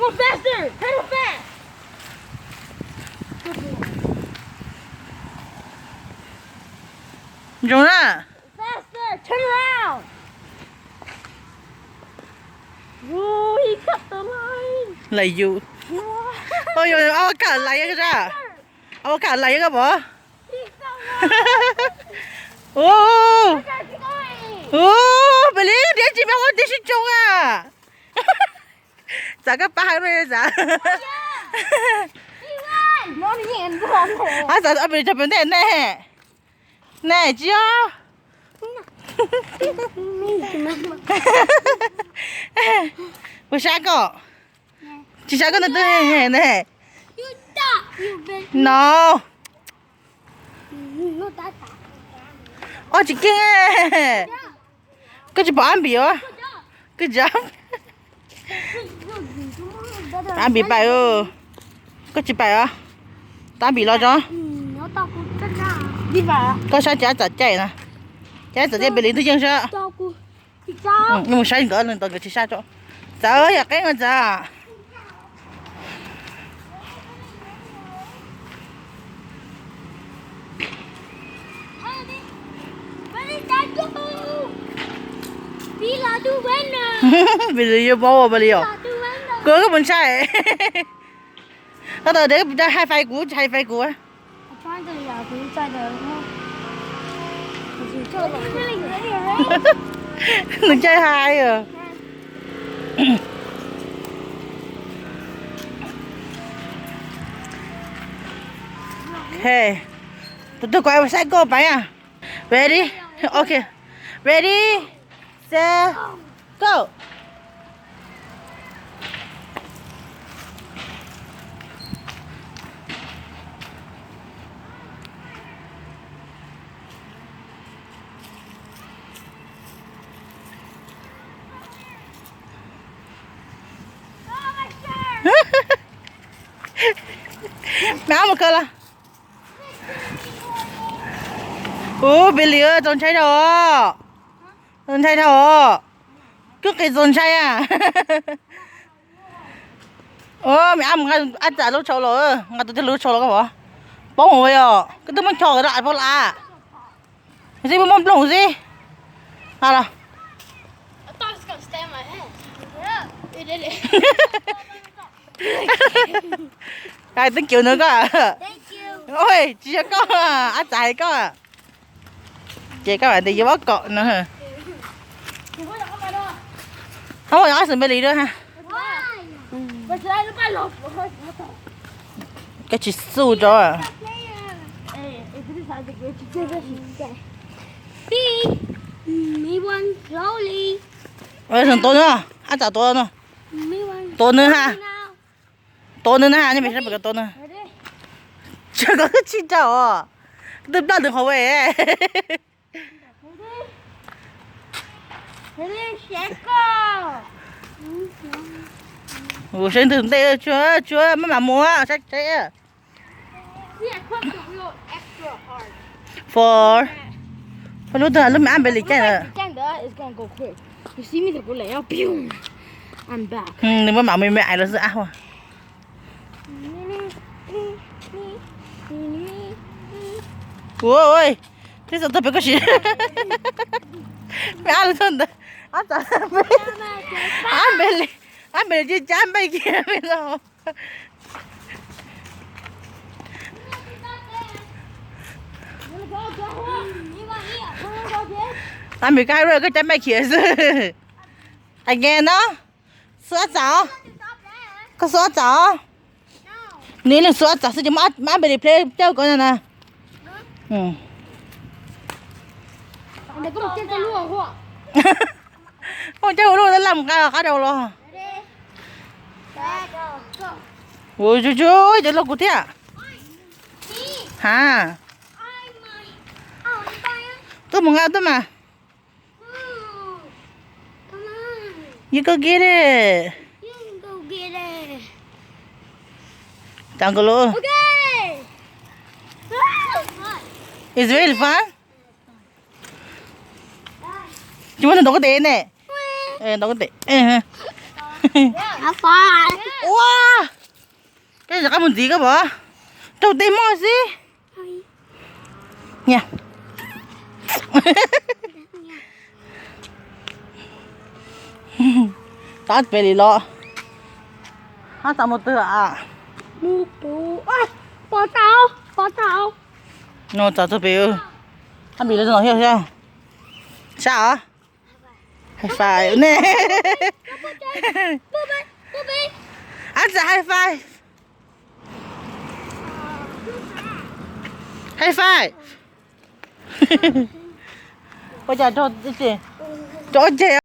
Come on, faster! Pedal fast! Good boy. Ntsoov na. Faster! Turn around! Whoa, he cut the line! Lawm yus. Whoa. Oj, yog avocado lais ib zaj. Avocado lais ib koj pom. He cut one! Ub, ub, pem li deb tsis me ua tib si tsoo a. Txav koj pab hab no txav. Ab, txav ob pem li tso pem ntej ne. Ne tsis yog. Puas sab koj? Tsis sab koj ntawd twb ne. No. Ob tsis keej. Koj tsis pom ab npis os. Koj tsis, ab npis pais. Koj tsis pais os. Tab npis los tso. Koj saib cov txawm caij na. Cov txawm caij pem li twb yeej sab. Mus saib nkawd, nkawd tsis sab tso. Txawm yam qeeb txawm. Pem li yuav paub pem li os. Kuv koj puas ntshai? Tab tom de hais fais kuv, hais fais kuv. Nws caij hais. Tus twg kuv saib koj pais. Ready? Ok. Ready, set, go. Me ab mus kawg los. Ub, peb li txaus ntshai dhau os. Txaus ntshai dhau os. Kub qis txaus ntshai a. Ub, me ab mus nqa ab txam lub tshau los, nqa tus twg lub tshau los koj pom. Poob ua yog koj twb muab ncho kawg rau pab la. Xib muab muab nplooj xib. Los. Thank you nws koj. Oj, tsis yog koj, ab txam hais koj. Ces koj vam tias yuav ob kom no. Hab, ob xwm npe li dua ha. Koj tsis xub rau. Tuav nws, ab txam tuav no. Tuav nws ha. Tuav nws na, nyob pem sab pem ko tuav nws. Tsam koj tsis rau os. Twb ploj nws qhov ves. Mus saib ntws ntej, tsuag tsuag maj mam mus saib saib. For, lub twg lub me ab npe li caij lawm. Nws maj mam me me ais los xwb ab. Ua, tib txog tag pem koj siv me ab lug txog ntawd. Ab txam, ab npe li, ab npe li cab npaij kiag pem los. Ab npe koj hais lawm koj cab npaij khiav xwb. Again no. Xub ab txam. Koj xub ab txam. Nws leej xub ab txam xwb ces muab ab npe li pleb cawj ko na. Koj cawj ua luaj laj mus nqa qab rau los. Ua, cov loj kuv thiab. Ha. Tuaj mus nqa tuaj mas. You go get it. Tau nkaus lawm. It's really fun. Tsis muaj tus ntaus koj tes ne. Ntaus koj tes. Ua, koj rov qab mus ntxiv koj pom. Raug tej moj xwb. Niam. Tab pem li los. Hab txav mus twg a? Pov tau, pov tau. No txav txog pem. Hab npis lawv no thiab thiab. Sab os. High five ne. Ab txav high five. High five. Ua cas rau, rau ceg.